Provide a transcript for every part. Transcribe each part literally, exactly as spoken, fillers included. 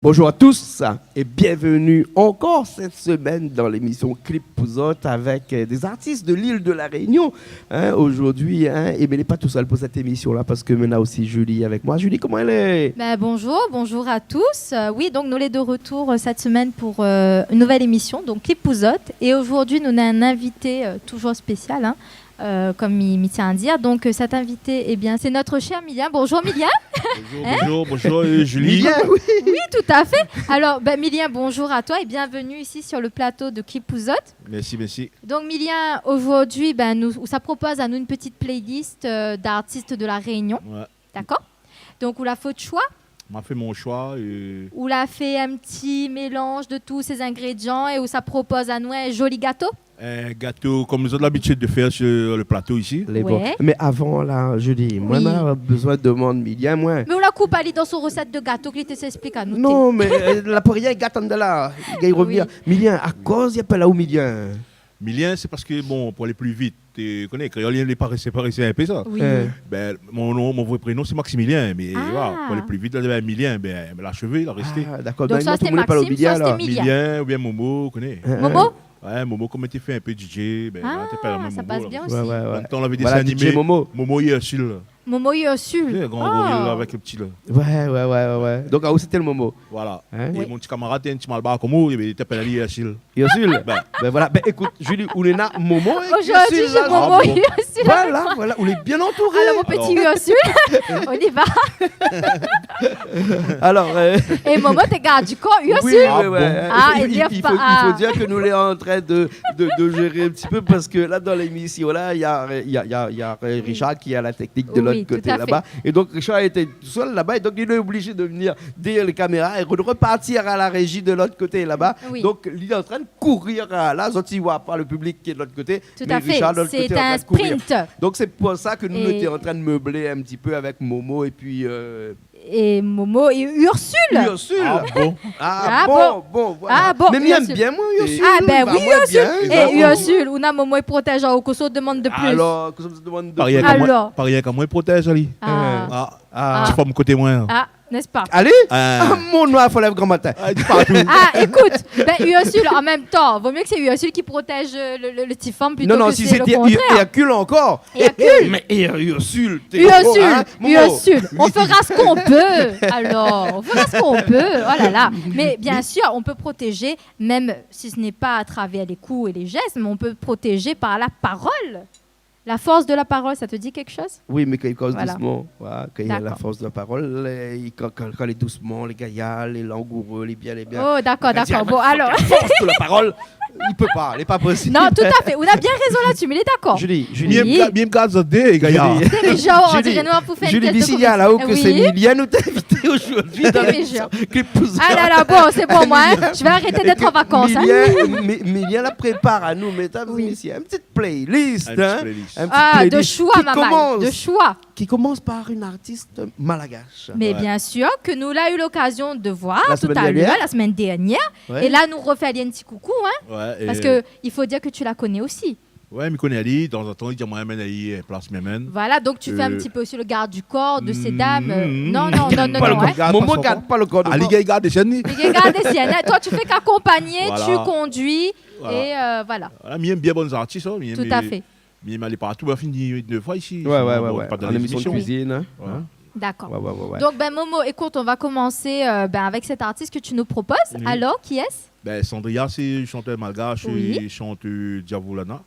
Bonjour à tous et bienvenue encore cette semaine dans l'émission Clip pou Zot avec, euh, des artistes de l'île de la Réunion, hein, aujourd'hui, hein, é ben, lé pa tousèl pou sèt émisyon-la, parske mi néna osi Julie avèk moin. Julie, koman i lé ? Ben, bonjour, bonjour à tous. Euh, oui, donc nous les deux retour, euh, cette semaine pour, euh, une nouvelle émission, donc Clip pou Zot. Et aujourd'hui, nous avons un invité, euh, toujours spécial, hein, euh, comme mi, mi tien a dir. Donc, euh, cet invité, eh bien, c'est notre cher Milien. Bonjour, Milien. Bonjour, bonjour, bonjour, euh, Julie. Milien, oui. Oui, tout à fait. Alors, ben, Milien, bonjour à toi et bienvenue ici sur le plateau de Clip pou Zot. Merci, merci. Donc, Milien, aujourd'hui, ben, nou, ou sa propoz anou une petite playlist, euh, d'artistes de la Réunion. Ouais. D'accord ? Donc, ou la fé out choix. Ma fé mon choix, euh. Ou la fé un petit mélange de tous ces ingrédients é ou sa propoz anou un joli gâteau. Un gâteau, comme zot la labitid de fèr sur le plateau ici. Lé bon. Ouais. Mé avan la, Julie, moin, oui, ma bezoin domann Milien, moin. Mé ou la koup ali dan son recette de gâteau ke li té sa ésplik anou. Non, mé, euh, la pou rien gat andan la. I gingn revenir. Oui. Milien, akoz i apèl aou Milien ? Milien, sé parske, bon, pou alé pli vit, ou koné, kréol, lé parésé, parésé in pé sa. Oui. Hein. Ben, mon nom, mon vrai prénom, c'est Maximilien, mé voilà, pou alé pli vit, la, ben, Milien, ben, la shové, la résté. Ah, d'accord. Donc, ben, soi non, sé tout le monde i apèl aou Maxime, Milien, soi sé alor. Milien. Milien oubien Momo, ou koné. Hein, hein. Momo ? Ouais, Momo, kom mi té fé in pé DJ, ben, voilà, té apèl amoin Momo, la. Ah, sa i pas bien osi. Ouais, ouais, ouais. An mèm tan, lavé désin animé, voilà, DJ Momo. Momo é Ursule. Momo é Ursule. Tu sais, le grand gorille, là, avec le petit, là. Ah. Ouais, ouais, ouais, ouais, ouais. Donc, aou, sété le Momo. Voilà. Hein ? É mon ti kamarad, in ti malbar komo, é ben, li té apèl ali Ursule. Ursule. Ben. Ben voilà. Ben, ékout, Julie, ou néna Momo é Ursule, la. Aujourd'hui, j'ai Momo é Ursule avec moi. Ah bon. Voilà, voilà, ou lé bien antouré. Alors, mon petit Ursule, on y va. Alors, euh, é Momo, té gard du kor, Ursule. Oui, oui, oui. Ah bon. Ah, i, i, i fo, i fo dir ke nou lé an trin de, de, de gérer un petit peu parce que là, dans l'émission, là, il y a, il y a, il y a, il y a Richard qui est à la technique de l'autre côté là-bas. Oui, tout à fait. Et donc, Richard était tout seul là-bas, et donc il est obligé de venir derrière les caméras et de repartir à la régie de l'autre côté là-bas. Oui. Donc, il est en train de courir, euh, là, zot i voi pa le public qui est de l'autre côté, mais Richard, de l'autre côté, est en train de courir. Tout à fait. C'est un sprint. Donc, c'est pour ça que nous, nous étions en train de meubler un petit peu avec Momo et puis, euh, é Momo é Ursule. Ursule. Ah bon ? Ah bon, bon, voilà. Ah bon, Ursule. Mé mi èm bien, moin, Ursule. Ah ben oui, Ursule. Bah, moin bien. É Ursule, ou na Momo i protèz aou, kosa ou demann de plis ? Alors, kosa ou demann de plis ? Parèy koman, parèy koman i protèz ali. Ah. Ah. Ah. Ti fanm koté moin. Ah, n'est-ce pas ? Alé ? Ah. Ah, mon noir, fo lèv gran matin. Ah, di pa tou. Ah, ékout, ben, Ursule, an mèm tan, vo myé ke sé Ursule ki protèz, euh, le, le, le ti fanm plito ke sé le kontrèr. Non, non, si sété Her-, Hercule ankor. Hercule. Mé, é, euh, Ursule, té gro, hein, Momo. Ursule, Ursule, on fera ce qu'on peut. Alors, on fera ce qu'on peut. Oh là là. Mais bien sûr, on peut protéger, même si ce n'est pas à travers les coups et les gestes, mais on peut protéger par la parole. La force de la parole, ça te dit quelque chose ? Oui, mé kan i koz dousman, voilà, kan néna la force de la parole, euh, i, kan, kan, kan lé dousman, lé gayar, lé langoureux, lé bien, lé bien. Oh, d'accord, d'accord. Kan i di, ah, bon, alors. La force de la parole, i pé pa, lé pa posib. Non, tout à fait. Ou na bien raison là-dessus, mé lé d'accord. Julie, Julie. Bien, bien gazodé, gayar. Julie. Té déza, on dirait nou la pou fé in test de comédie. Julie, di si la, là, ou ke sé Milien nou té invité aujourd'hui dans l'émission Clip pou Zot. Ah là là, bon, c'est bon, moi, hein, je vais arrêter d'être en vacances, hein. Milien, Mi-, Milien la prépar anou, mesdames et messieurs, un petit playlist, hein. Un petit playlist. Ah, de choix, ma malle, de choix. Qui commence, qui commence par une artiste malgache. Mais bien sûr, que nous l'a eu l'occasion de voir tout à l'heure, la semaine dernière. Ouais. Et là, nou refé ali in ti coucou, hein, parce que il faut dire que tu la connais aussi. Ouais, mi koné ali, tanzantan, li di amoin, amèn ali, euh, plas mi amèn. Voilà, donc tu fais un petit peu aussi le garde du corps de ces dames, euh, non, non, non, non, non, hein. Momo i gard pa le kor. Ah, li gingn gard dé sienn, li. Li gingn gard dé sienn, hein. Toi, tu fais qu'accompagner, tu conduis, et, euh, voilà. Voilà, mi èm bien bann artis, hein, mi èm, mi èm alé partou, ma fine vni dé foi isi. Ouais, ouais, ouais. An émission de cuisine, hein. D'accord. Ouais, ouais, ouais, ouais. Donc, ben, Momo, écoute, on va commencer, euh, ben, avec cet artiste que tu nous proposes. Oui. Alors, qui est-ce ? Ben, Sandria, sé in shantèr malgash, li shant, euh, Diavolana.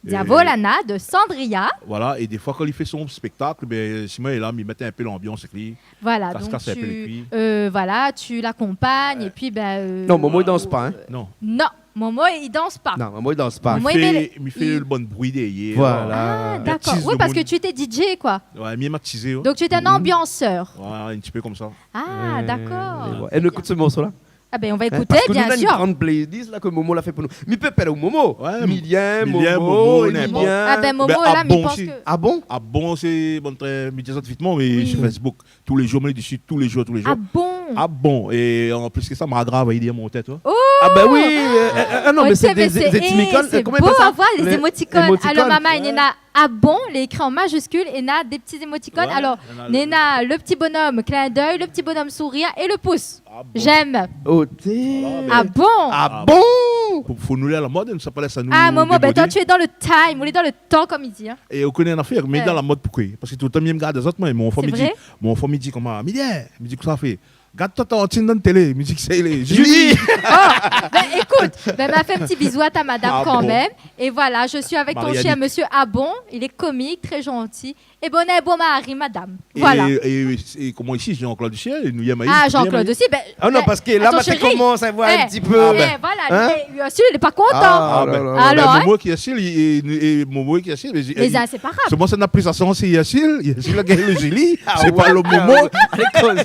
Diavolana de Sandria. Voilà, é défoi, kan li fé son spéktak, ben, si moin lé la, mi mèt in pé lanbians avèk li. Voilà, donc tu, euh, voilà, tu l'accompagnes, et puis, ben, euh, non, Momo i dans pa, hein. Non. Non, Momo i dans pa. Non, Momo i dans pa. Momo i fé, mi fé le bon bri dèrièr. Voilà. Ah, d'accord. Ouais, parce que tu étais D J, quoi. Ouais, mi èm atizé, ouais. Donc, tu étais un ambianceur. Voilà, un petit peu comme ça. Ah, d'accord. Euh, et voilà. Èl nou ékout se morso-la. Ah ben, on va écouter, bien sûr. Hein, parce que nou néna in gran playlist la ke Momo la fé pou nou. Mi pé apèl aou Momo. Ouais, Milien, Milien, Momo, Momo, Milien. Ah ben, Momo, la, mi pans ke... Ah bon ? Ah bon, sé bon, trè, mi di sa vitman, mé sur Facebook, tou lé jour, mi lé dési tou lé jour, tou lé jour. Ah bon ? Ah bon, é an plis ke sa, ma grav ali dan mon tèt, ouais. Oh, Ah ben oui, euh, euh, euh, non, mais c'est des, des émoticônes, euh, comment on appelle ça ? Les émoticônes. Alors, maman, néna « Ah bon », il est écrit en majuscule, et néna des petits émoticônes. Ouais, alors, néna le petit bonhomme clin d'œil, le petit bonhomme sourire et le pouce. Ah bon ? J'aime. Oh, té. Ah bon ? Ah bon ? Fo, fo nou lé a la mod, nou sa pa lès anou débordé. Ah, Momo, ben toi, tu es dans le time, on est dans le temps, comme il dit, hein. É ou koné in nafèr, mi lé dan la mod, poukoué ? Parske toultan mi yèm gard lézot, moin, mon fanm i di, mon fanm i di koman, mi di, eh, mi di, kosa i fé ? Gard Tantine dan télé, mi di ke sé Julie. Julie. Oh, ben écoute, ben, ma fé in ti bizou à ta madame quand même. Ah bon ? Et voilà, je suis avec ton chien, monsieur Abon. Il est comique, très gentil. Et bon, un bon mari, madame. Voilà. É, é koman isi, Jean-Claude osi, nou yèm ali bien. Ah, Jean-Claude osi, ben, ah non, parske la, ma té komans a voir in ti pé, eh, voilà, li, li osi, li lé pa kontan. Ah, ben, alors, hein. Momo ki osi, li, é, é Momo ki osi, mé, les inséparables. Sèlman sa na plis sans, sé Yacine, Yacine la gingn lo Julie, sé pa lo Momo. Ah ouais.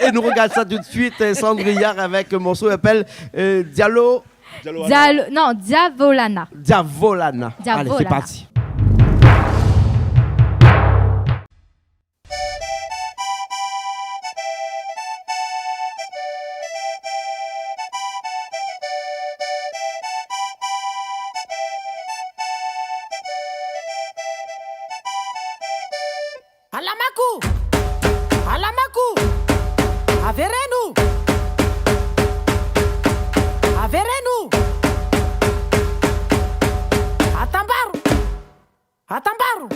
É nou rogard sa tout de suite, euh, Sandriar avèk in morso i apèl, euh, Dialo. Dialo, non, Diavolana. Diavolana. Allez, c'est parti. Alamakou! Alamakou! Avéré nou! Avéré nou! Atanbaro! Atanbaro!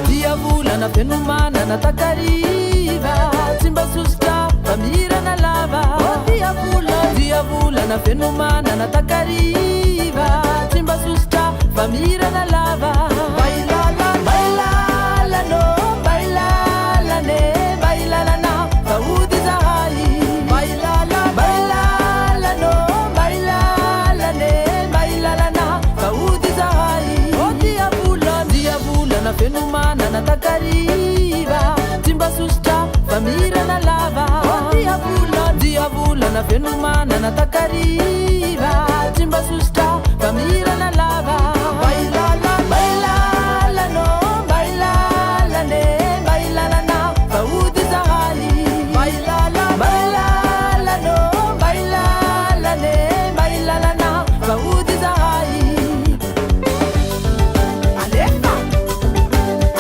Diavolana, fenoumana na takariva, timba susta, famira na lava. Oh, diavolana, diavolana, fenoumana na takariva, timba susta, famira na lava. Bailala, bailala, no, bailala, ne, bailala, na, faudi zahai. Bailala, bailala, no, bailala, ne, bailala, na, faudi zahai. Oh, diavolana, diavolana, fenoumana na takariva, timba susta, famira na lava. Oh, diavolana, diavolana, fenoumana na takariva, timba susta, famira na lava. Bailala, bailala, no, bailala, ne, bailala, na, faudi zahai. Bailala, bailala, no, bailala, ne, bailala, na, faudi zahai. Alefa,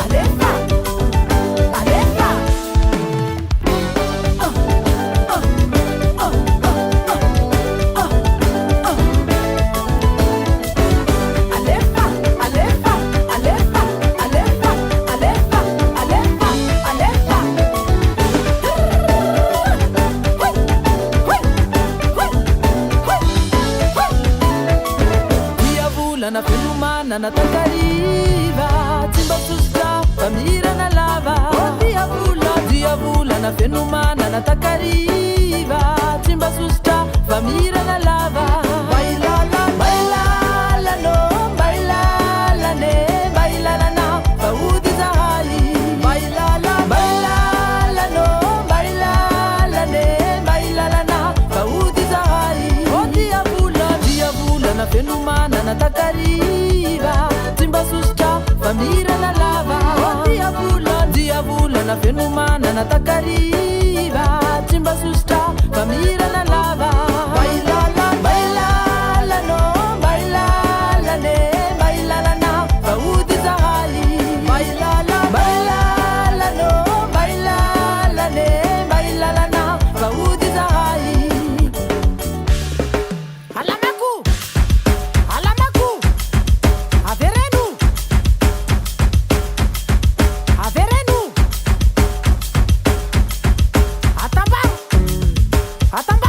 alefa, alefa. Diavolana, fenoumana na takariva, timba susta, famira na lava. Oh, diavolana, diavolana, fenoumana na takariva, timba susta, famira na lava. Bailala, bailala, no, bailala, ne, bailala, na, faudi zahai. Bailala, bailala, no, bailala, ne, bailala, na, faudi zahai. Oh, diavolana, diavolana, fenoumana na takariva, timba susta, famira na lava. Oh, diavolana, diavolana, fenoumana na takariva, timba susta, famira na lava. Bailala, bailala, no, bailala, ne, bailala, na, faudi zahai. Bailala, bailala, no, bailala, ne, bailala, na, faudi zahai. Alamakou! Alamakou! Avéré nou! Avéré nou! Atanbaro! Atanbaro!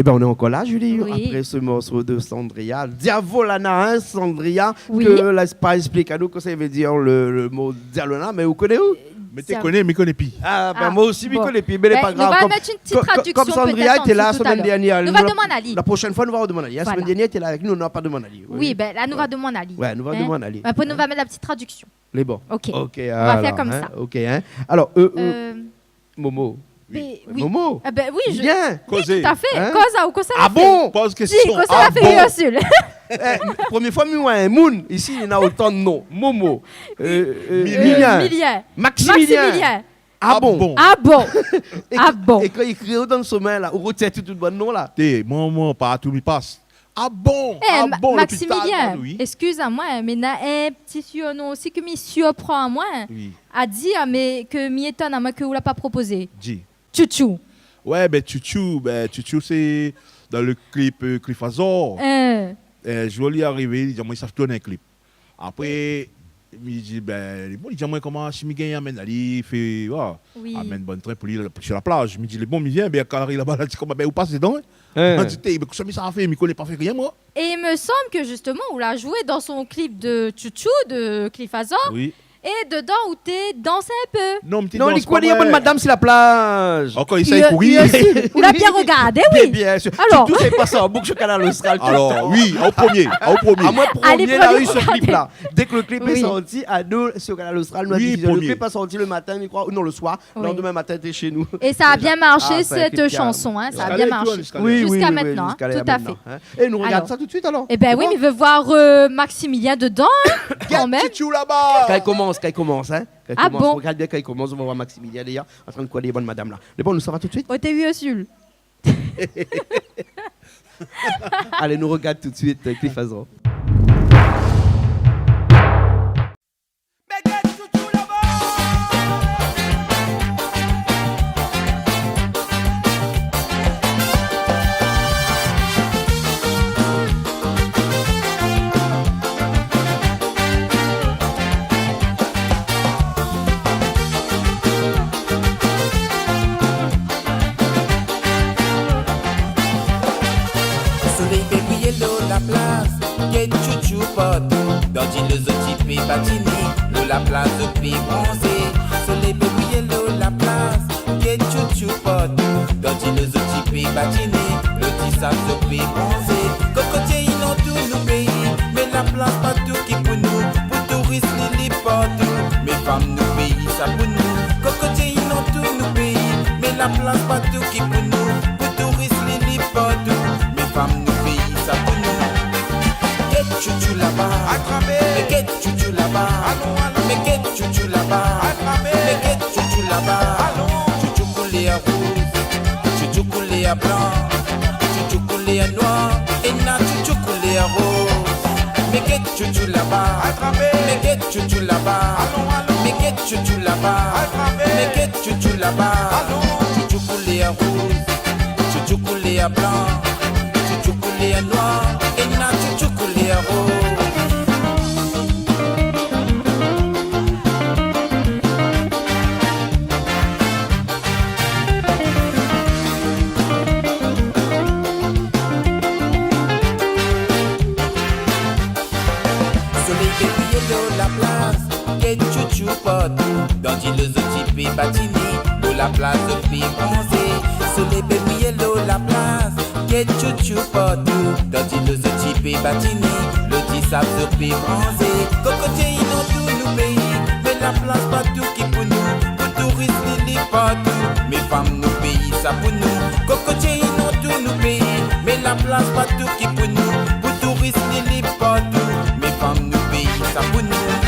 Ben, on est encore là, Julie, oui, après ce morceau de Sandria. Diavolana, hein, Sandria, oui, ke la pa ésplik anou kosa i vé dir le, le mo Diavolana, mé ou koné ou ? Mé té koné, mi koné pi. Ah, ben, ah, moin osi, mi koné pi, mé lé pa grav. Ben, nou va mèt in ti tradiksion pétèt an dsou talèr. Kom, kom Sandria té la la semèn dernièr, nou va demann ali. La proshèn foi, nou va demann ali. Voilà. La semèn dernièr, té la avèk nou, nou la pa demann ali. Oui, ben, la, nou va demann ali. Ouais, nou va demann ali. Hein ? Ben, apré, nou va mèt la ti tradiksion. Lé bon. Ok. Ok, alor, hein, ok, hein. On va faire comme ça. Alor, euh, euh, Momo. Mé oui. Momo. Ah ben oui, je... Bien. Oui, tout à fait. Hein ? Koz aou, kosa la fé ? Ah bon ? Poz késtion. Di, kosa la fé, Ursule ? Eh, promié foi mi oi in moun isi, li na otan de non. Momo. Euh, euh, Milien. Milien. Maximilien. Maximilien. Ah bon ? Ah bon ? É kan i kri aou dan somèy la, ou rotien tout, tout bann non la. Té, moin, moin, partou mi pas. Ah bon ? Eh, ah bon, Maximilien, lopital, oui. Excuse amoin, hein, mé na in ti surnom osi ke mi surpran amoin, hein. Oui. A dir, mé ke mi étonn amoin ke ou la pa propozé. Di. Tchoutchou. Ouais, ben, Tchoutchou, ben, Tchoutchou, sé dan le clip, euh, Cliff Azor. Hein. Euh, zour li arivé, li di amoin, i sa tourn in clip. Apré, mi di, ben, bon, li di amoin, koman, si mi gingn amenn ali fé, voilà, amenn bann trin pou li, sur la plage. Mi di, lé bon, mi vien, ben, kan li ariv laba, la di, koman, ben, ou pas dedan, hein ? Hein. Li di, té, ben, kosa mi sa fé, mi koné pa fé rien, moin. Et il me semble que justement, ou la joué dans son clip de Tchoutchou, de Cliff Azor. Oui. Et dedans, ou té dans un peu. Non, mi té dans pa, moin. Non, li koné, na bann madam sur la plage. Ankor, i sa kouri. Ou la bien regardé, oui. Bien, bien sûr. Alor. Tchoutchou, sa i pas an bouk sur Kanal Austral tout le tan. Alor, oui, an promié, an promié. Ah, moin, promié, la u se clip la. Allez, allez regarder. Dès que le clip est sorti, à nous, sur Kanal Austral, nou la difiz. Oui, promié. Le clip la sorti le matin, mi kroi, ou non, le soir. Oui. Lendemain matin, té shé nou. Déjà. Ah, sa la bien marché, cette chanson, hein, sa la bien marché. Jusqu'à maintenant, hein, tout à fait. Jusqu'à maintenant, hein. Et nous regardons ça tout de suite, alors. C'est bon ? Eh ben oui, mais je veux voir, euh, Maximilien dedans, hein, quand même. Gèt Tchoutchou laba. Kan i komans, kan i komans, hein. Ah bon ? Kan i komans, regard bien kan i komans, nou va voir Maximilien, d'ailleurs, an trin de kouri dèrièr bann madam la. Lé bon, nou sava tout de suite. Oté, Ursule. Allez, nou regard tout de suite, euh, Cliff Azor. Mé gèt Tchoutchou laba. Solèy i pé briyé lo la plas, gèt Tchoutchou partou. Dan dilo zot i pé batiné, lo la plas zot i pé bronzé. Solèy i pé briyé lo la plas, gèt Tchoutchou partou. Dan dilo zot i pé batiné, lo ti sab zot i pé bronzé. Kokotié i antour nou péi, mé la plas pa tou ki pou nou. Pou touris li lib partou, mé fanm nou péi sa pou nou. Kokotié i antour nou péi, mé la plas pa tou ki pou nou. Pou touris li lib partou, mé fanm nou péi sa pou nou. Gèt Tchoutchou laba, atrapé. Mé gèt Tchoutchou laba, alon, alon. Mé gèt Tchoutchou laba, atrapé. Mé gèt Tchoutchou laba, alon. Tchoutchou koulèr rouz, Tchoutchou koulèr blan, Tchoutchou koulèr noir, é na Tchoutchou koulèr roz. Mé gèt Tchoutchou laba, atrapé. Mé gèt Tchoutchou laba, alon, alon. Mé gèt Tchoutchou laba, atrapé. Mé gèt Tchoutchou laba, alon. Tchoutchou koulèr rouz, Tchoutchou koulèr blan, Tchoutchou koulèr noir, é na Tchoutchou koulèr roz. Solèy i pé briyé lo la plas, gèt Tchoutchou partou. Dan dilo zot i pé batiné, lo la plas zot i pé bronzé. Solèy i pé briyé lo la plas, gèt Tchoutchou partou. Dan dilo zot i pé batiné, lo ti sab zot i pé bronzé. Kokotié i antour nou péi, mé la plas pa tou ki pou nou. Pou touris li lib partou, mé fanm nou péi sa pou nou. Kokotié i antour nou péi, mé la plas pa tou ki pou nou. Pou touris li lib partou, mé fanm nou péi sa pou nou.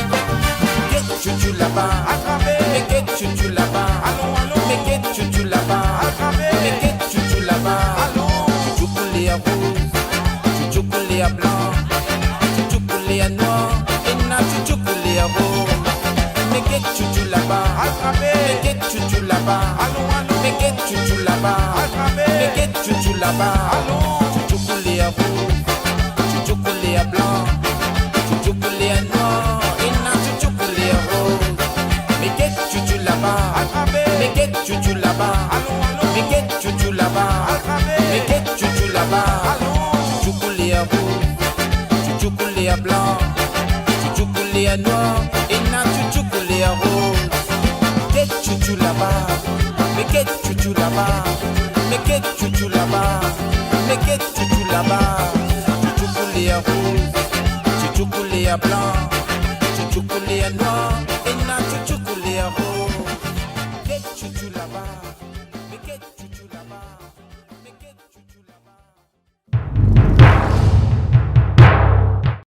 Gèt Tchoutchou laba, atrapé. Mé gèt Tchoutchou laba, alon, alon. Mé gèt Tchoutchou laba, atrapé. Mé gèt Tchoutchou laba, alon. Tchoutchou koulèr rouz, Tchoutchou koulèr blan, Tchoutchou koulèr noir, é na Tchoutchou koulèr roz. Mé gèt Tchoutchou laba, atrapé. Mé gèt Tchoutchou laba, alon, alon. Mé gèt Tchoutchou laba, atrapé. Mé gèt Tchoutchou laba, alon. Tchoutchou koulèr rouz, Tchoutchou koulèr blan, Tchoutchou koulèr noir, é na Tchoutchou koulèr roz. Mé gèt Tchoutchou laba, atrapé. Mé gèt Tchoutchou laba, alon, alon. Mé gèt Tchoutchou laba, atrapé. Mé gèt Tchoutchou Noir, é na tchoutchou koulèr roz. Kèt tchoutchou laba, mé kèt tchoutchou laba, mé kèt tchoutchou laba, mé kèt tchoutchou laba. Tchoutchou koulèr roz, tchoutchou koulèr blan, tchoutchou koulèr noir, é na tchoutchou koulèr roz. Kèt tchoutchou laba, mé kèt tchoutchou laba, mé kèt tchoutchou laba.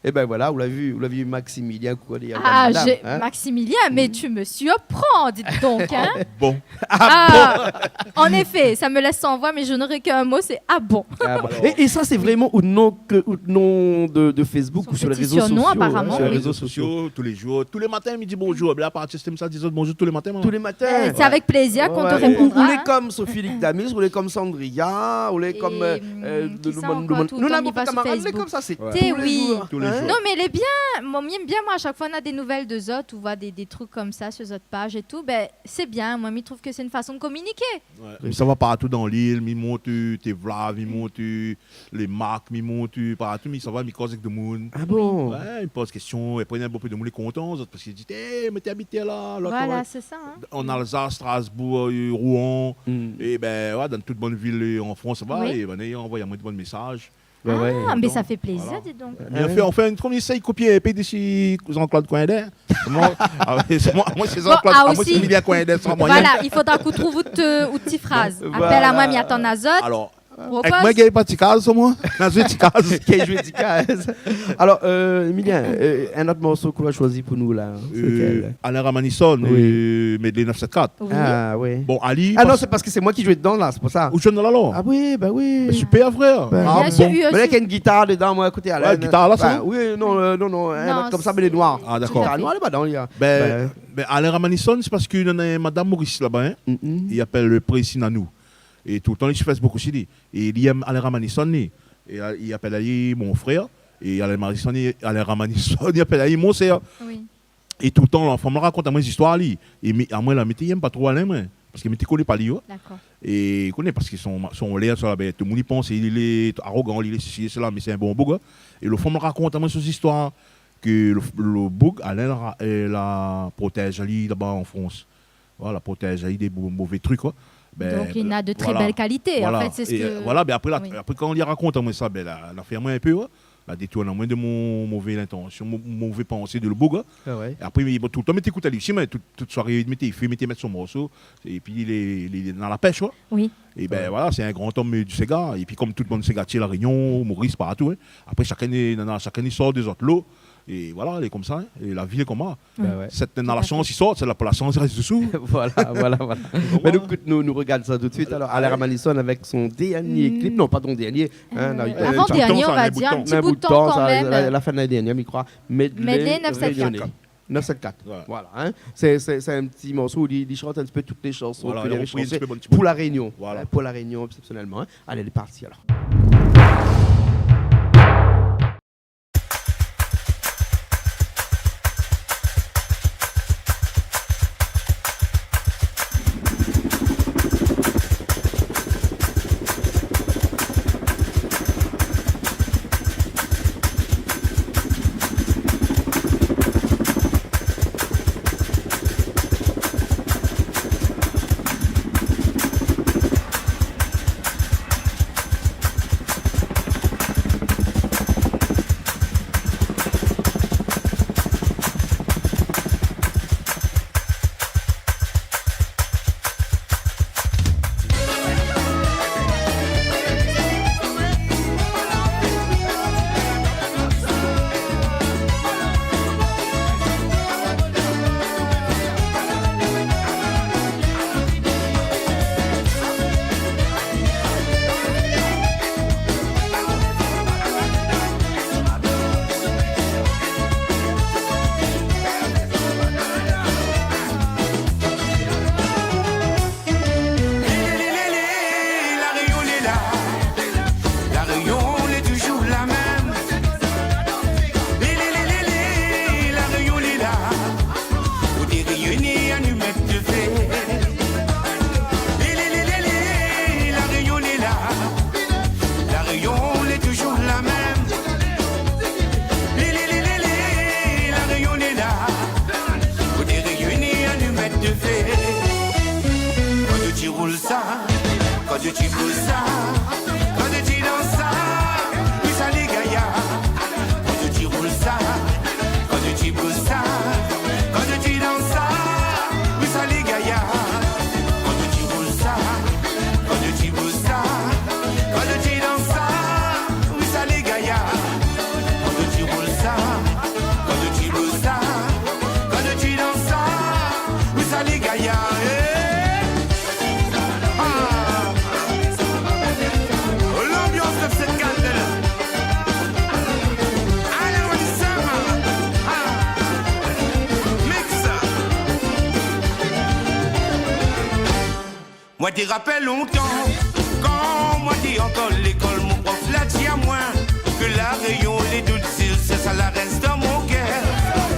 Eh ben voilà, ou la vu, ou la vu Maximilien, koué, madam, hein ? Maximilien, mais tu me surprends, dites donc, hein ? Bon. Ah, en effet, ça me laisse sans voix, mais je n'aurai qu'un mot, c'est ah bon. Ah bon. Et, et ça, c'est vraiment out nom, que, out nom de, de Facebook ou sur les réseaux sociaux, hein, sur les réseaux sociaux. Son petit surnom, apparemment, oui. Réseaux sociaux, tous les jours. Tous les matins, mi di bonjour. Bin, a partir de sa, mi di azot bonjour tous les matins, moin. Tous les matins. Eh, c'est avec plaisir qu'on te répondra, hein. Ou lé konm Sophie Lixdamis, ou lé konm Sandria, ou lé konm, euh, euh, de, de, de, nou néna bonpé kamarad, lé konm sa, sé tous les jours, hein. Té oui. Tous les jours. Non, mé lé bien. Moin, mi èm bien, moin, a shak foi, néna dé nouvèl de zot, ou voi dé, dé truk konmsa sur zot paj é tout, bin, sé bien. Moin, mi trouv ke sé in fason de kominiké. Ouais. Mi sava partou dan lil, mi mont, euh, Tevlav, mi mont, euh, Les Marques, mi mont, euh, partou, mi sava, mi koz avèk demoun. Ah bon ? Ouais, mi poz késtion, é apré, néna bonpé demoun lé kontan, zot, parske i di, « Eh, mé té abit la, la, an Alsace, Strasbourg, euh, Rouen. » É bin, ouais, dan tout bann vil, euh, an Frans, sava, é bin, i anvoy amoin dé bann mésaj. Ouais, ouais. Ah, mé sa fé plézir, di donk. Voilà. Mé an fèt, an fèt, nou éséy kopié in pé de Jean-Claude Coindin. Moin, ah, sé moin, moin, sé Jean-Claude, ah, moin, sé Émilien Coindin, san moiyin. Voilà, i fodra k'ou trouv out, euh, out ti fraz. Voilà. Apèl amoin, mi atann azot. Alor, avèk moin, gingn pa ti kaz, moin. Néna zoué ti kaz. Gingn zoué ti kaz. Alor, euh, Émilien, euh, in ot morso k'ou la shoizi pou nou, la, hein, sé lékèl ? Euh, Alain Ramanisson, oui, euh, Medley neuf sept quatre. Oui. Ah, oui. Bon, Ali, ah non, sé parske sé moin ki zoué dedan, la, sé pou sa. Ou zoué dedan, alor ? Ah oui, bin oui. Mé super, frèr. Bin, ah, bien sûr, bon. Mé la, néna in gitar dedan, moin, koté Alain. Ouais, gitar la, sa, non ? Oui, non, euh, non, non, in ot konmsa, mé lé noir. Ah, dakor. Gitar noir, lé pa dedan, li, hein. Bin, bin, Alain Ramanisson, sé parske néna in madam Moris laba, hein. Mm. I apèl, euh, Précy Nanou. É toultan, li su Facebook osi, li. É li èm Alain Ramanisson, li. É, euh, i apèl ali mon frèr. É Alain Ramanisson, li, Alain Ramanisson, i apèl ali mon sèr. Oui. É toultan, la fanm la rakont amoin zistoir, li. É mi, amoin, la, mi té èm pa tro Alain, moin. Parske mi té koné pa li, ouais. Dakor. É, koné, parske son, son lèr, sa, bin, tout demoun i pans, li lé arogan, li lé sesi, sela, mé sé in bon boug, hein. É lo fanm la rakont amoin son zistoir, ke lo, lo boug, Alain la, euh, la protèz ali laba an Frans. Voilà, protèz ali dé mo-, mové truk, koi. Bin, donk, li na de trè bèl kalité, an fèt, sé sak... Voilà. É, euh, voilà, bin, apré, la, apré, kan li rakont amoin sa, bin, la, la fèrm amoin in pé, ouais. La détourn amoin de mon mové lintansion, mo-, mové pansé de lo boug, hein. Ah ouais. É apré, mé, bon, toultan, mi té ékout ali osi, mé tout, tout soiré, mi té fé, mi té mèt son morso, épi li lé, li lé dan la pèsh, koi. Oui. É bin, voilà, sé in gran om, euh, du séga. Épi, konm tout bann ségatié La Rényon, Moris, partou, hein. Apré, shakinn, nana, shakinn i sort de zot lo. É voilà, lé konmsa, hein. É la vi lé konmsa. Bin ouais. Sèt néna la shans, i sort, sèt la pa la shans, i rès dsou. Voilà, voilà, voilà. Mé nou, ékout, nou, nou rogard sa tout de suit. Alor, Alain Ramanisson avèk son dernié klip. Non, pa son dernié, hein, euh, avan-dernié, on va dire, in ti bout de tan kan mèm. La, la fin de lané dernièr, mi kroi. Medley neuf sept quatre. Neuf sept quatre. Voilà. Voilà, hein. Sé, sé, sé in ti morso ousa li, li shant in ti pé tout lé shanson ke li la repri in ti pé, bon, ti bout pou La Rényon. Voilà. Hein, pou La Rényon, eksepsionèlman, hein. Alé, lé parti, alor. Kan ou ti bouz sa, kan ou ti dans sa, wi sa lé gayar. Kan ou ti roul sa, kan ou ti bouz sa, kan ou ti dans sa, wi sa lé gayar. Kan ou ti roul sa, kan ou ti bouz sa, kan ou ti dans sa, wi sa lé gayar. Kan ou ti roul sa, kan ou ti bouz sa, kan ou ti dans sa, wi sa lé gayar. Eh. Ah. L'ambiance de cette candela. Allez, on y s'en va. Ah. Mix. Moin té rapèl lontan, kan moin té ankor lékol, mon prof la di amoin ke La Rényon, lé douz zil, sé sa la rès dan mon kèr.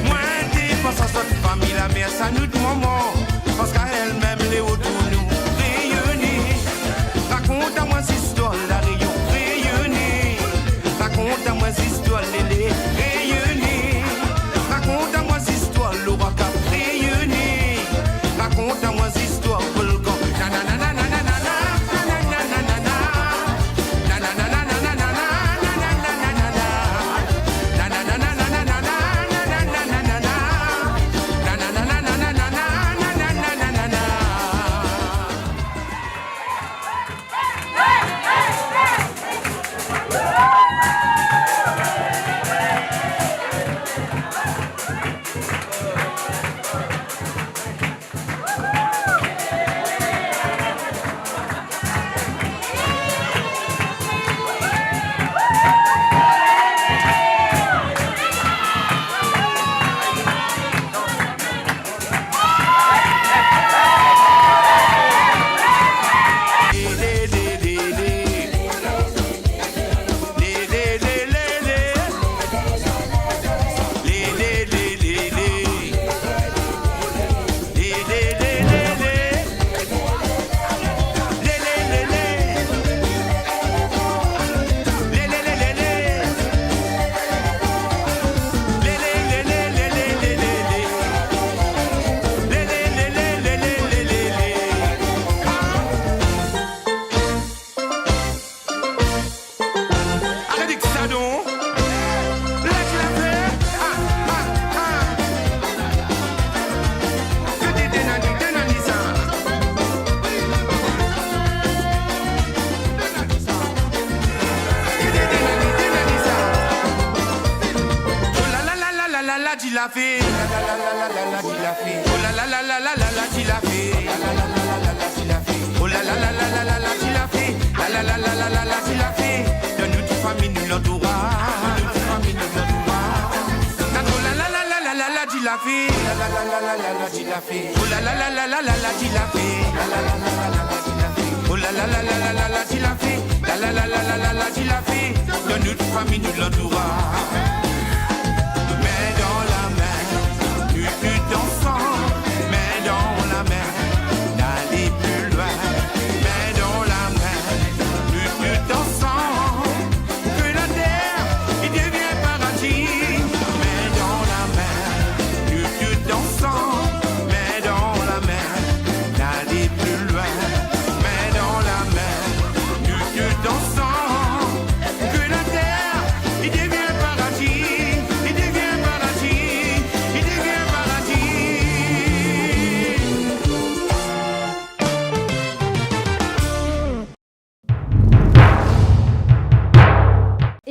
Moin té pans a zot fami, la mèr sa nout momon, parske èl mèm lé otour nou. Rényoné, rakont amoin zistoir La Rényon. Rényoné, rakont amoin zistoir lé lé. Rényoné, rakont amoin zistoir lo roi Kap. Rényoné, rakont amoin zistoir volkan. Nanana, nanana, nanana. Arèt èk sa don. Lès la fé. Ah, ah, ah. Ke di dénani, dénani sa. Ke di dénani, dénani sa. Oh la la la la la la la, di la fé. La la la la la la la, di la fé. Oh la la la la la la la, di la fé. La la la la la la la, di la fé. Oh la la la la la la la, di la fé. La la la la la la la, di la fé. Dan nout fami, nou lantouraz. Nout fami, nou lantouraz. Kan oh la la la la la la la, di la fé. La la la la la la la, di la fé. Oh la la la la la la la, di la fé. La la la la la la la, di la fé. Oh la la la la la la la, di la fé. La la la la la la la, di la fé. Dan nout fami, nou lantouraz. Min dan la min, nou tout ansanm, min dan la min, alé pli loin. Min dan la min, nou tout ansanm, ke la tèr i devien paradi. Min dan la min, nou tout ansanm, min dan la min, alé pli loin. Min dan la min, nou tout ansanm, ke la tèr i devien paradi, i devien paradi, i devien paradi.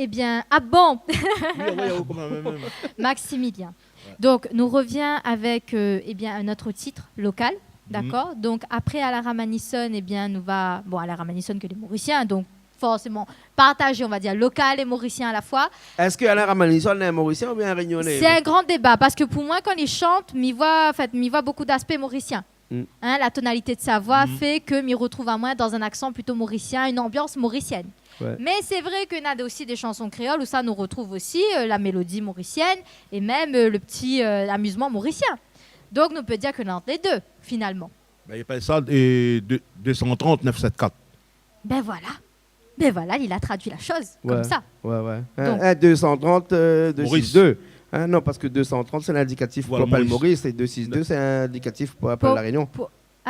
Eh bien, ah bon ? Oui, oui, oui, quand même, même. Maximilien. Ouais. Donc, nous revient avec, euh, eh bien, un autre titre, Lokal, d'accord ? Donc, après Alain Ramanisson, eh bien, nou va, bon, Alain Ramanisson ke lé morisien, donc forcément partagé, on va dire, lokal et morisien à la fois. Èske Alain Ramanisson lé morisien oubien rényoné ? C'est un grand débat, parce que pour moi, quand il chante, mi voi, en fait, mi voi beaucoup d'aspects mauriciens. Mm. Hein, la tonalité de sa voix fait que mi retrouv amoin dans un accent plutôt mauricien, une ambiance mauricienne. Ouais. Mais c'est vrai que na aussi des chansons créoles ousa nou retrouv aussi, euh, la mélodie mauricienne et même, euh, le petit, euh, amusement mauricien. Donc, nou pé dir ke na ant lé dé, finalement. Ben, i apèl sa, euh, dé-, deux cent trente, neuf sept quatre. Ben voilà. Ben voilà, il a traduit la chose comme ça. Ouais, ouais. Donc. Un, un deux cent trente, euh, deux six deux. Maurice. Hein, non, parce que deux cent trente, c'est l'indicatif pour appeler Maurice, et deux six deux, c'est l'indicatif pour appeler La Réunion. Pour, pour,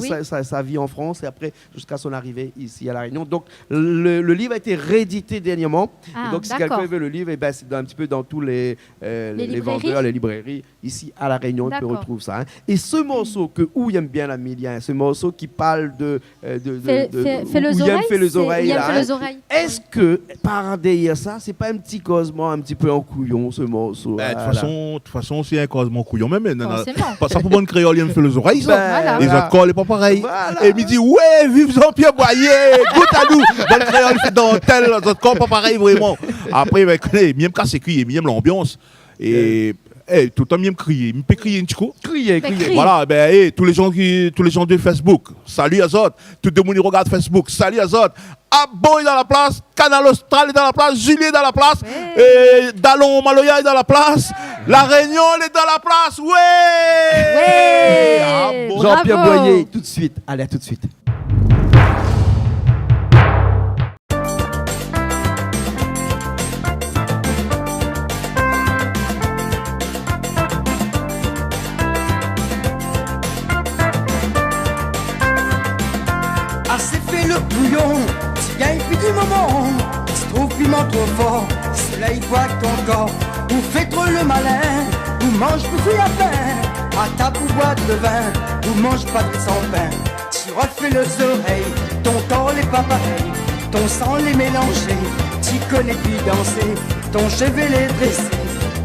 oui. Sa, sa, sa vi an Frans é apré ziska son arivé isi La Rényon. Donk, le, le liv la été réédité dèrnièrman. Ah, dakor. É donk, si kèlkin i vé le liv, é bin, sé dan, in ti pé dan tout lé, euh, lé, lé vandèr, lé librèri. Isi La Rényon, i pé rotrouv sa, in. Dakor. É se morso ke ou i èm bien la, Milia, in, se morso ki parl de, euh, de, de, Fé, de, fé, ou, fé lé zorèy, ou i èm fé lé zorèy, sé, ou i èm fé lé zorèy. Èske, par dèrièr sa, sé pa in ti kozman in ti pé an kouyon, se morso la ? Bin, de tout fason, de tout fason, sé in kozman kouyon mèm, mé non, non, forséman. Pa sa pou bann kréol i èm fé lé zorèy, sa. Bin, voilà. É zot kor lé pa parèy. Voilà. É mi di, ouais, viv Jean-Pierre Boyer, gout anou. Bann kréol i fé dantèl, zot kor pa parèy, vréman. Apré, bin, koné, mi èm kas é kui, mi èm lanbians. É, é, toultan mi èm kriyé. Mi pé kriyé in ti kou ? Kriyé, kriyé. Voilà, bin, é, tout lé jan ki, tout lé jan de Facebook, sali azot. Tout demoun i rogard Facebook, sali azot. Abo lé dan la plas, Kanal Austral lé dan la plas, Julie lé dan la plas, é, Dalon Maloya lé dan la plas, La Rényon lé dan la plas, ouais ! Ouais ! Abo. Jean-Pierre Boyer, tout de suite. Allez, à tout de suite. Asé fé le kouyon, ti gingn pi di momon, ti trouv piman tro for, solèy i boi ton kor, ou fé tro le malin, ou manz pou kui a fin, a tab ou boi de vin, ou manz pa de sanpin. Ti rofé lé zorèy, ton kor lé pa parèy, ton san lé mélanzé, ti koné pi dansé, ton shové lé drésé,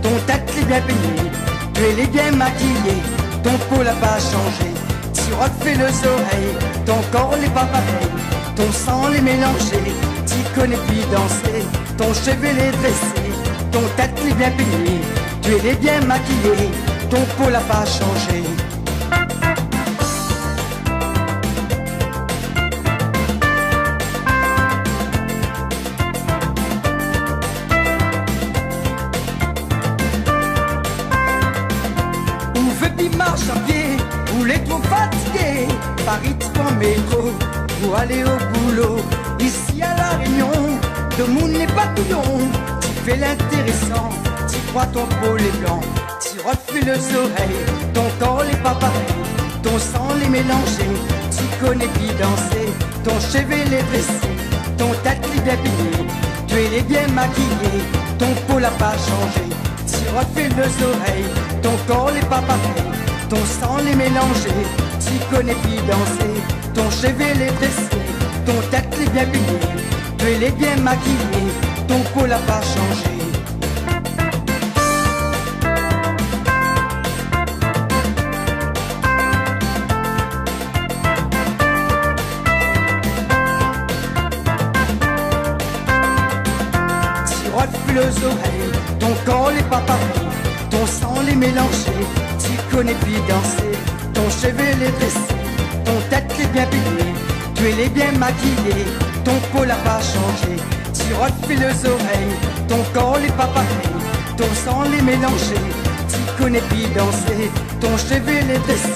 ton tèt lé bien pényé, tu lé bien makiyé, ton po la pa shanzé. Ti rofé lé zorèy, ton kor lé pa parèy, ton san lé mélanzé, ti koné pi dansé, ton shové lé drésé, ton tèt lé bien pényé, tu lé bien makiyé, ton po la pa shanzé. Ou vé pi marsh a pié, ou lé tro fatigé, Paris ti pran métro pou alé o boulo. Isi a La Rényon, Tout moun lé pa kouyon, ti fé lintérésan, ti kroi ton po lé blan, ti rod fé lo zorèy, ton kor lé pa parèy, ton san lé mélanzé, ti koné pi dansé, ton shové lé drésé, ton tèt lé bien pigné, twé lé bien makiyé, ton po la pa shanzé, ti rod fé lo zorèy, ton kor lé pa parèy, ton san lé mélanzé, ti koné pi dansé, ton shové lé drésé, ton tèt lé bien pigné, twé lé bien makiyé, ton po la pa shanzé. Ti rod fé lo zorèy, ton kor lé pa parèy, ton san lé mélanzé, ti koné pi dansé, ton shové lé drésé, ton tèt lé bien pigné, twé lé bien makiyé, ton po la pa shanzé, ti rod fé lo zorèy, ton kor lé pa parèy, ton san lé mélanzé, ti koné pi dansé, ton shové lé drésé,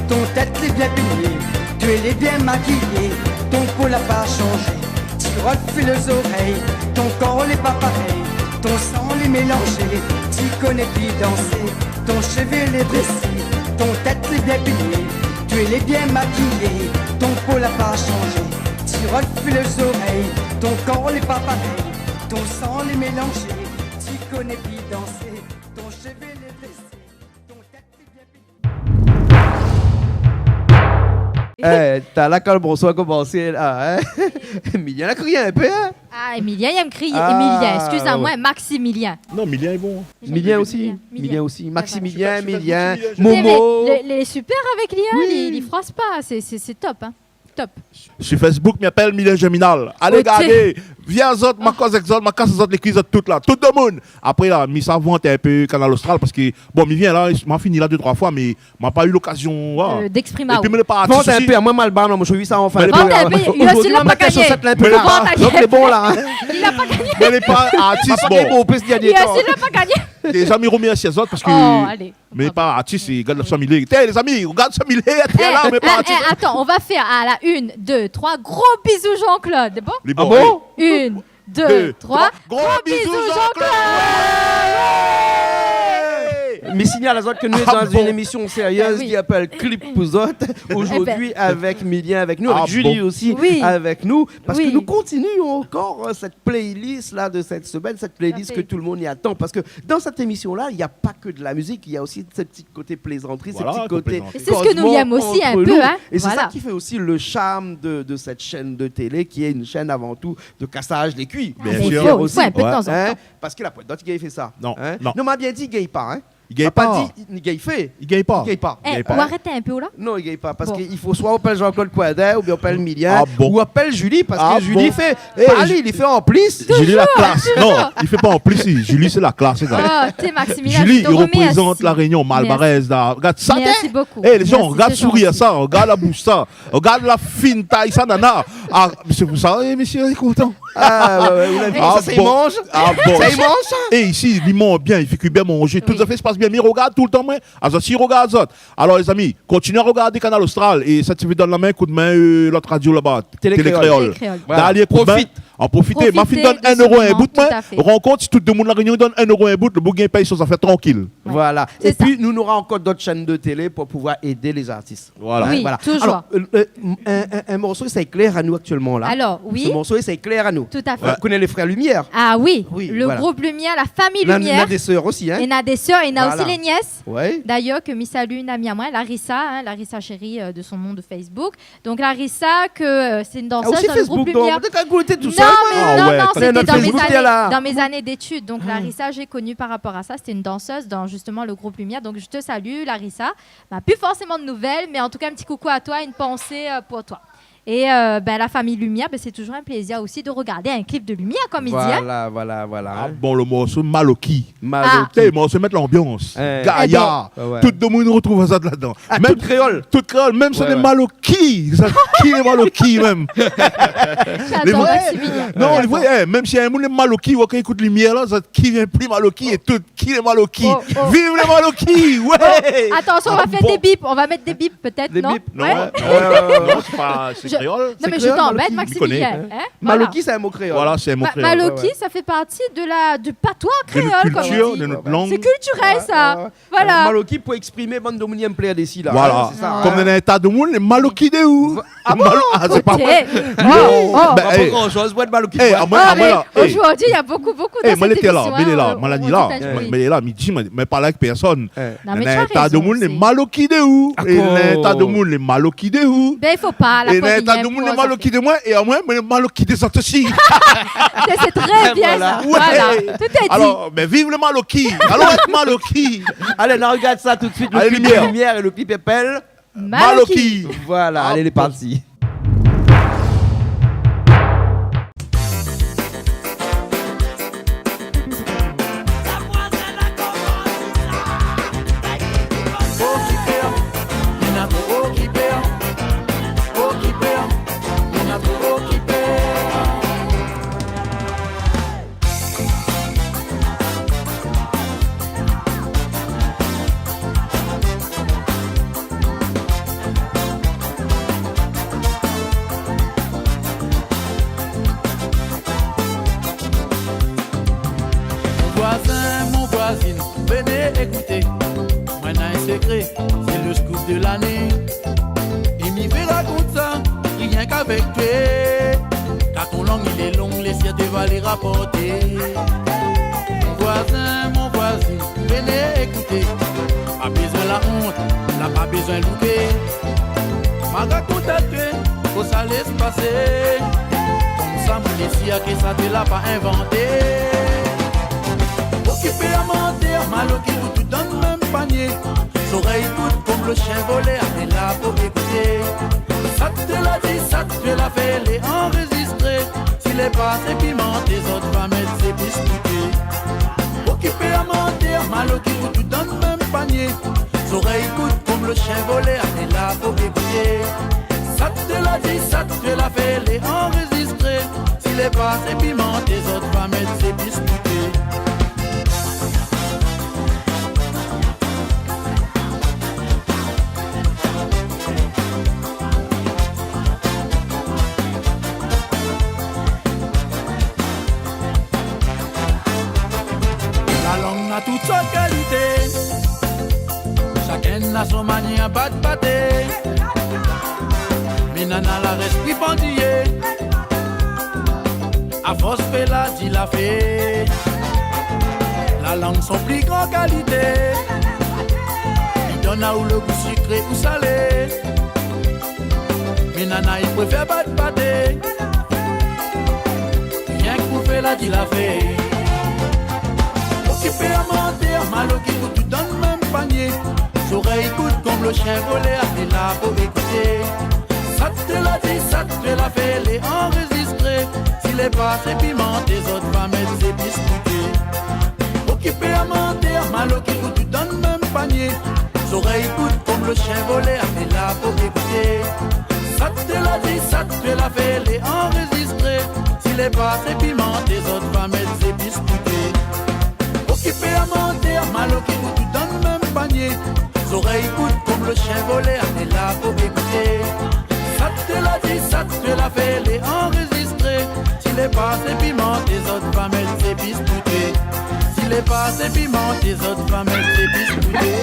ton tèt lé bien pigné, twé lé bien makiyé, ton po la pa shanzé, ti rod fé lo zorèy, ton kor lé pa parèy, ton san lé mélanzé, ti koné pi dansé, ton shové lé drésé, ton tèt lé bien pigné, twé lé bien makiyé, ton po la pa shanzé, ti rod fé lo zorèy, ton kor lé pa parèy, ton san lé mélanzé, ti koné pi dansé, ton shové lé drésé, ton tèt lé bien pigné. Eh, talèr kan lo morso la komansé la, hein ? Émilien la krié in pé, hein ? Ah, Émilien, li èm krié. Ah, Émilien, excuse-moi, ouais. Maximilien. Non, Émilien lé bon. Émilien osi. Émilien. Émilien osi. Maximilien, Émilien, Momo. Lé, lé, lé super avèk li, hein, li, li froise pa, sé, sé, sé top, hein. Top. Sur Facebook, mi apèl Émilien Germinal. Alé gardé. Vien azot, ma koz èk zot, ma kas azot lé kui, zot tout la. Tout domoun. Apré la, mi sa vant in pé Kanal Austral parske, bon, mi vien la, ma fini la dé troi foi, mé ma pa u lokazion, voilà. Euh, d'exprimer. Épi mi lé pa artis osi. Vant in pé, amoin, mal baré, non, moin, mi sa anfin. Mé lé pa, li la pa gagné. Donk lé bon la, hein. Li la pa gagné. Mé lé pa artis, bon. Li la pa gagné. Déza mi romèrsi azot parske, oh, alé, mé pa artis, é gard sa milé. Té, lézami, gard sa milé, té la, mé pa artis. Eh, eh, attends, on va faire à la une, deux, trois, gros bisous Jean-Claude. Bon ? Lé bon. Ah bon ? Une, deux, trois. Gros bisous, Jean-Claude. Ouais. Mi signal azot ke nou lé dan in émision sérièz ki apèl Clip pou zot. Zordi avèk Émilien avèk nou, avèk Julie osi avèk nou, parske nou kontinié ankor, euh, sèt playlist la de sèt semèn, sèt playlist ke tout le monde i atann. Parske dan sèt émision la, na pa ke de la mizik, na osi sèt ti koté plézantri, sèt ti koté kozmo ant nou. Voilà, koté plézantri. É sé sak nou èm osi in pé, hein. Voilà. É sé sa ki fé osi le charme de, de sèt shèn de télé, ki lé in shèn avan tou de kasaz lé kui. Bien sir. Ah, mé i fo osi, i fo in pé de tanzantan. Hein ? Parske la poin d'ot i gingn fé sa. Non, non. Non, ma bien di, i gingn pa, hein. I gingn pa. Ma pa di i gingn fé. I gingn pa. I gingn pa. Eh, ou arèt in pé ou la ? Non, i gingn pa. Parske i fo soi ou apèl Jean-Claude Coindin, oubien ou apèl Émilien, ou apèl Julie, parske Julie i fé pa li, li fé an plis. Julie la klas. Toujours, toujours. Non, li fé pa an plis, li. Julie, sé la klas, sé sa. Oh, té Maximilien, Julie, li roprézant La Rénion, Malbarèz la. Gard sa, té. Merci beaucoup. Eh, lé zan, gard sourir sa, gard la boush sa, gard la fine tay sa nana. Ah, sé pou sa, eh, mésyé lé kontan. Ah, ouais, ouais, ou la vi sa, sa i manz. Ah bon. Sa i manz, sa. É isi, li manz bien, li fé kui bien manzé. Tout zafèr i pas bien. Mi rogard toultan, moin. Azot osi i rogard azot. Alor, lézami, kontinié a rogardé Kanal Austral. É sa ti vé donn la min, koudmin, euh, lot radio laba, Télé Kréol. Télé Kréol. Voilà. Dali, koudmin. Profit. An profité. Profité de ce moment, tout à fait. Ma fine donn in éro in bout, moin. Rankont, si tout domoun La Rénion i donn in éro in bout, le boug i gingn pèy son zafèr trankil. Voilà. Sé sa. Épi, nou nora ankor d'ot shèn de télé pou pouvoir édé lé zartis. Voilà. Oui, voilà. Toujours. Alor, euh, euh, in, in, in morso i sort klèr anou aktièlman la. Alor, oui. Se morso i sort klèr anou. Tout à fait. Ou koné lé frèr Lumière ? Ah oui, le groupe Lumière, la famille Lumière. Néna, néna dé sèr osi, hein. Néna dé sèr, néna osi lé nièces. Voilà. Ouais. D'ailleurs, ke mi salu in ami amoin, Larissa, hein, Larissa Chéri, euh, de son nom de Facebook. Donc Larissa, ke, euh, c'est une danseuse dans le groupe Lumière. Ah, osi Facebook, donk, ou té ka gout tout sa, moin. Non, mais non, non, c'était dans mes années, dans mes années d'études. Ah, ouais, pa de Facebook, té la. Donc Larissa, j'ai connu par rapport à ça. C'était une danseuse dans justement le groupe Lumière. Donc je te salue, Larissa. Bah, plus forcément de nouvelles, mais en tout cas, un petit coucou à toi, une pensée, euh, pour toi. Et, euh, ben, la famille Lumière, ben, c'est toujours un plaisir aussi de regarder un clip de Lumière, comme il dit, hein. Voilà, voilà, voilà. Ah bon, le morso Maloki. Maloki. Ah. Té, morso i mèt lanbians. Eh. Gayar. Eh ben. Ouais, ouais. Tout domoun i rotrouv azot ladan. Ah, tout kréol. Tout kréol, mèm si lé Maloki. Ouais, ouais. Sa, ki lé Maloki, mèm. J'adore Maximilien. Non, lé vré, é, mèm si in moun lé maloki, ou ékout limièr la, sa ki vien pli maloki é tout. Ki lé maloki ? Oh, oh. Viv lé maloki, ouais. Oh, attention, on va faire des bips. On va mettre des bips, peut-être, non ? Des bips, non, ouais. Non, non, c'est pas, c'est créole. Non, mais je t'embête, Maximilien, hein ? Voilà. Maloki, c'est un mot créole. Voilà, c'est un mot créole. Maloki, ça fait partie de la, du patois créole, comme on dit. De notre culture, de notre langue. C'est culturel, ça. Ouais, ouais, ouais. Voilà. Maloki pou éksprimé bann domoun i èm plèr dési la. Voilà. Hein, c'est ça, hein. Konm néna in ta domoun lé maloki de ou. Ah bon ? Malo-, ah, c'est pas vrai. Oh, oh. Ben, pas grand chose, moi, de maloki. Eh, amoin, amoin la, aujourd'hui, il y a beaucoup, beaucoup de cette émission, hein, on dit un joli. Mé lé la, mi di, mé, mé parl avèk pèrsone. Non, mais tu as raison aussi. Néna in ta domoun lé maloki de ou. Ah bon ? Néna in ta domoun lé maloki de ou. Ben, il faut pas, la poignée, néna in ta domoun lé maloki de moin, é amoin, mi lé maloki dé zot osi. C'est, c'est très bien, ça. Voilà. Voilà. Tout est dit. Alors, ben, viv lé maloki. Alon èt maloki. Allez, on regarde ça tout de suite. Allez, lumière. Le clip, lumière et le clip s'appelle Maloki. Maloki. Voilà, allez, lé parti. Mon voisin, mon voisine, venez écouter. Moin néna in sekré, sé le scoop de l'année. É mi vé rakont sa, rienk avèk toi. Kar ton lang lé long, lé sir té va lé raporté. Mon voisin, mon voisine, venez écouter. Pa bezoin la ont, la pa bezoin loupé. Ma rakont aou kosa lé pasé. Konmsa, mon lé sir ke sa té la pa invanté. Okipé a mantèr, maloki pou tout dan mèm panié. Zorèy i kout konm le shien volèr, lé la pou ékouté. Sak té la di, sak té la fé, lé anrézistré. Si lé pa sé pimanté, zot va mèt zépis pou té. Okipé a mantèr, maloki pou tout dan mèm panié. Zorèy i kout konm le shien volèr, lé la pou ékouté. Sak té la di, sak té la fé, lé anrézistré. Si lé pa sé pimanté, zot va mèt zépis pou té. La lang na tout sort kalité. Shakinn na son manièr bat baté. Mé nana la rès pri pandiyé. Afors fé la di la fé. La lang son pli gran kalité. Li donn aou le gou sikré ou salé. Mé nana i préfèr bat baté. Rienk pou fé la di la fé. Okipé a mantèr, maloki pou tout dan mèm panié. Zorèy i kout konm le shien volèr, lé la pou ékouté. Sak té la di, sak té la fé, lé anrézistré. Si lé pa sé pimanté, zot va mèt zépis pou té. Okipé a mantèr, maloki pou tout dan mèm panié. Zorèy i kout konm le shien volèr, lé la pou ékouté. Sak té la di, sak té la fé, lé anrézistré. Si lé pa sé pimanté, zot va mèt zépis pou té. Okipé a mantèr, maloki pou tout dan mèm panié. Zorèy i kout konm le shien volèr, lé la pou ékouté. Sak té la di, sak té la fé, lé anrézistré. Si lé pa sé pimanté, zot va mèt zépis pou té. Si lé pa sé pimanté, zot va mèt zépis pou té.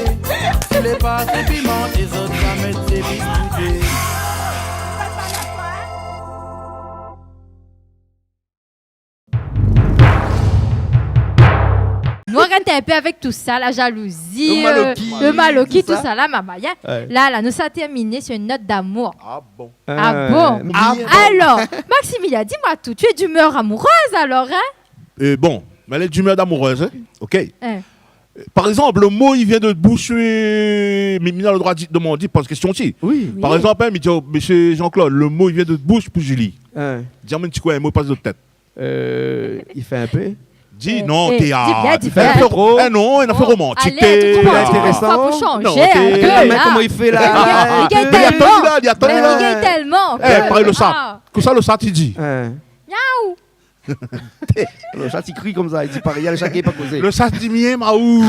Si lé pa sé pimanté, zot va mèt zépis pou té. Nou arèt in pé avèk tout sa, la jalouzi, le maloki, tout sa la, ma bèl. La, la, nou sa tèrminé sur une note d'amour. Ah bon ? Ah bon ? Alors, Maximilien, dis-moi tout, tu es d'humeur amoureuse alors, hein ? Euh, bon, mé lé d'humeur amoureuse, hein ? Ok. Par exemple, le mot, il vient de bouche, euh, mi, mi na le droi de, de, de poz késtion osi. Oui. Par exemple, hein, mi di, oh, monsieur Jean-Claude, le mot, il vient de bouche pou Julie. Di amoin in ti kou in mo i pas dan out tèt. Euh, i fé in pé. Di non, té, di bien, di bien. Èl la fé ro-, eh non, èl la fé romantik, té. Alé, romantik, in fwa pou shanjé in pé, la. Mé koman i fé la ? Li gingn tèlman. Li gingn tèlman. Eh, parèy lo sat. Kosa lo sat i di ? Miaou. Lo sat i kri konmsa, i di pa rien, lo sat i gingn pa kozé. Lo sat i di mièm aou.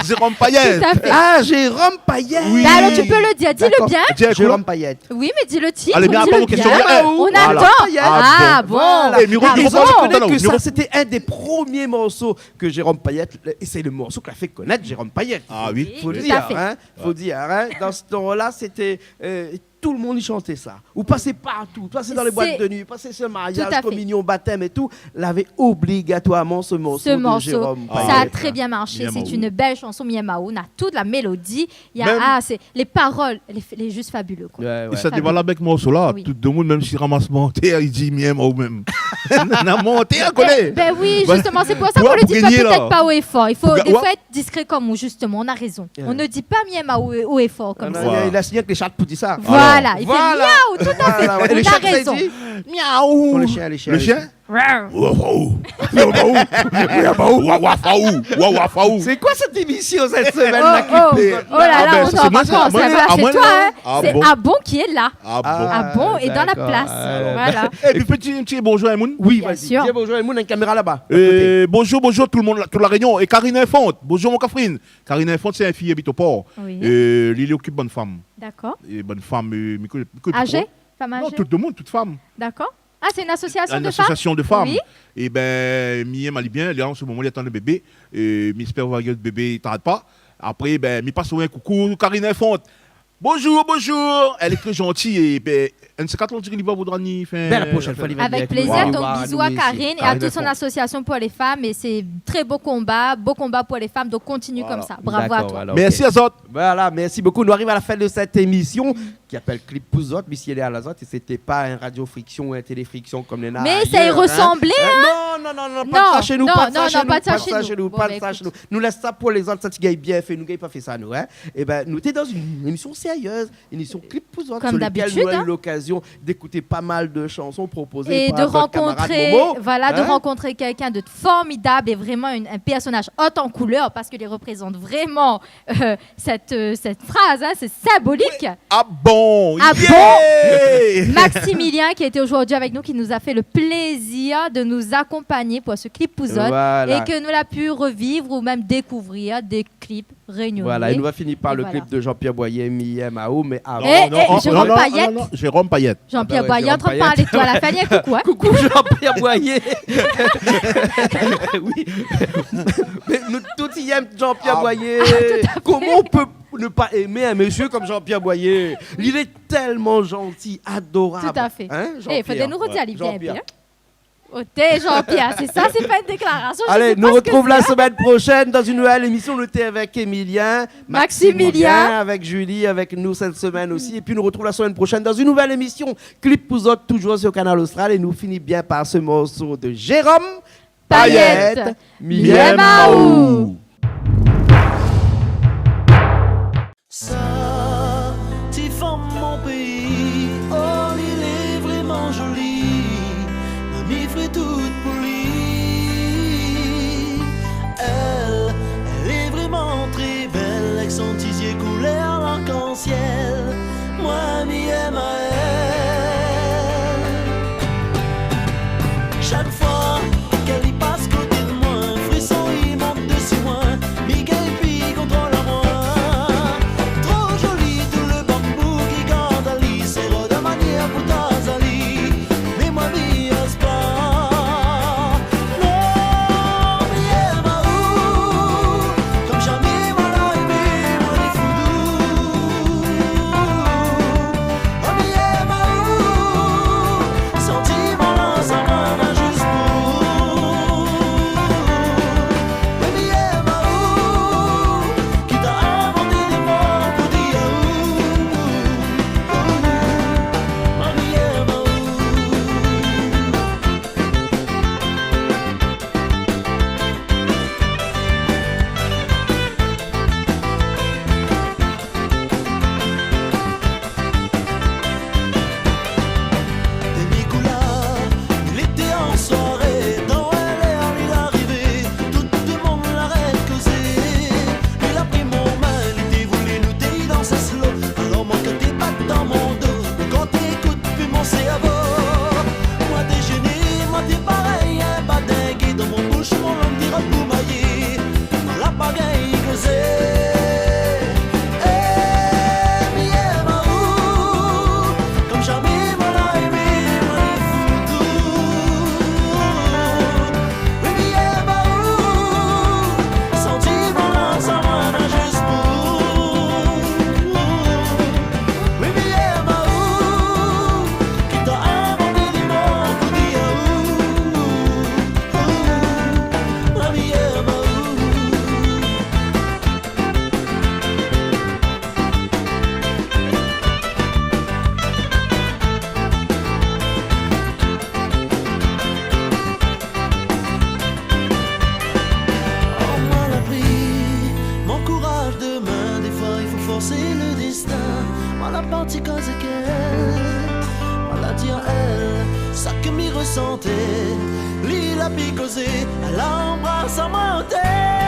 Jérôme Payet. Tout à fait. Ah, Jérôme Payet. Oui. Bah alors, tu peux le dire, dis-le bien. D'accord. Jérôme Payet. Oui, mais dis le titre, dis-le bien. Allez, viens, aprann mon késtion. On attend. Ah bon. Eh, Miro, Miro, Miro, Miro, Miro, Miro. Miro, Miro, Miro. Parce que je connais que ça, c'était un des premiers morceaux que Jérôme Payet, et c'est le morceau qui a fait connaître Jérôme Payet. Ah oui. Oui, tout à fait. Faut dire, hein. Faut dire, hein. Dans ce temps-là, c'était, euh, tout le monde y chantait ça. Ou pasé partou, pasé dans les boîtes de nuit, pasé sur mariage, communion, baptême et tout, lavé obligatoirement ce morceau de Jérôme Payet. Tout à fait. Ce morceau, ça a très bien marché. Mièm aou. C'est une belle chanson, Mièm aou. Na tout la mélodie. Il y a, ah, c'est, les paroles, elle est, elle est juste fabuleuse, quoi. Ouais, ouais. Fabuleux. É sa té valab avèk morso la, tout demoun, mèm si ramas mantèr, i di mièm aou mèm. Na mantèr, koné. Ben oui, justement, c'est pour ça qu'on le dit pas, peut-être pas haut et fort. Il faut des fois être discret comme ou, justement, on a raison. On ne dit pas mièm aou haut et fort comme ça. Non, non, il a signé avec les chats pour dire ça. Voilà, il fait miaou, tout à fait. Voilà, ouais. Et les chats, ça, ils disent miaou. Pour le chien, les chiens. Le chien ? Waf, waf, waf, waf, waf. C'est quoi cette émission cette semaine, la clip ? Oh, oh, oh là là, on est en vacances, là, c'est toi, hein. Ah bon ? C'est ah bon qui est là. Ah bon, et dans la place. Voilà. Et puis, petit, un petit bonjour à Moun. Oui, vas-y. Bien sûr. Dis bonjour à Moun, une caméra là-bas, à côté. Euh, bonjour, bonjour tout le monde, toute la Réunion. Et Karine Infante. Bonjour, mon Kafrine. Karine Infante, sé in fiy i abit o Port. Oui. Euh, li, li okip bann fanm. D'accord. É bann fanm, euh, mi koné, mi koné pi tro. Âgé ? Fanm âgé ? Non, tout demoun, tout fanm. D'accord. Ah, c'est une association de femmes ? Une association de femmes. Oui. É ben, mi yèm ali bien, la, an se moman, li atann le bébé. Euh, mi éspèr va gingn bébé, i tard pa. Apré, ben, mi pas aou in koukou, Karine Infante. Bonjour, bonjour. Elle est très gentille é, ben, in de ces quatre, on dirait li va voudra ni fé... Ben, la prochaine fois, li va venir avec nous. Avec plaisir, donc bisous à Karine et à toute son association pour les femmes. Et c'est très beau combat, beau combat pour les femmes, donc continue comme ça. Voilà. Bravo à toi. D'accord, alors, ok. Merci azot. Voilà, merci beaucoup. Nou ariv à la fin de cette émission qui s'appelle Clip pou zot, misié lé a la zot, et c'était pas un Radio Friction ou un Télé Friction comme néna ailleurs, hein. Mais ça y ressemblait, hein ? Euh, non, non, non, non, pas de ça chez nous, pas de ça chez nous, pas de ça chez nous. Bon, bah, écoute. Nou lès sa pou lézot, sa ti gingn bien fé, nou gingn pa fé sa, nou, hein. Eh ben, nou té dans une émission sérieuse, émission Clip pou zot, sur lequel nou la eu l'occasion d'écouter pas mal de chansons proposées par notre camarade Momo, hein. Comme d'habitude, hein. Et de rencontrer, voilà, de rencontrer quelqu'un de formidable et vraiment une, un personnage haut en couleur, parce que li représente vraiment euh, cette, euh, cette phrase, hein, c'est symbolique. Oui. Ah bon ? Ah bon ? Yeah ! Maximilien, qui était aujourd'hui avec nous, qui nous a fait le plaisir de nous accompagner pour ce Clip pou zot, voilà, et que nou la pu revivre ou même découvrir des clips réunionnais. Voilà, et nou va fini par le clip de Jean-Pierre Boyer, Mi yèm aou, mais avant... Eh, eh, Jérôme Payet. Non, non, non, non, Jérôme Payet. Jean-Pierre Boyer, antrin parl èk toi la, fé in koukou, hein. Ah bah ouais, Jérôme Payet. Coucou Jean-Pierre Boyer. Oui. Mais nou tout i yèm Jean-Pierre Boyer. Ah, tout à fait. Comment on peut ne pas aimer un monsieur comme Jean-Pierre Boyer ? Il est tellement gentil, adorable. Tout à fait. Hein, Jean-Pierre ? Eh, fodré nou rodir ali bien, bien. Jean-Pierre. Oté, Jean-Pierre, sé sa, sé pa in déklarasyon, je sais pas ce que c'est. Allez, nou retrouv la semaine prochaine dans une nouvelle émission. Nou té avèk Émilien, Maximilien, avèk Julie, avèk nou cette semaine aussi. Et puis nou retrouv la semaine prochaine dans une nouvelle émission Clip pou zot, toujours sur Kanal Austral. Et nou fini bien par ce morceau de Jérôme Payet, Mi yèm aou. Sa ti fanm mon péi, oh, li lé vréman zoli. Mi fré tout pou li. Èl, èl lé vréman tré bèl, èk son ti zié koulèr larkansièl. Moin, mi yèm aèl. Shak foi k'èl i pas koté d'moin, frison i mont dsi moin, mi gingn pi kontrol amoin. Tro zoli, tout le banbou ki gard ali, sé rod manièr pou taz ali. Mé moin mi oz pa. Èl, sak mi resanté, li la pi kozé, èl la anbras amoin an tèr.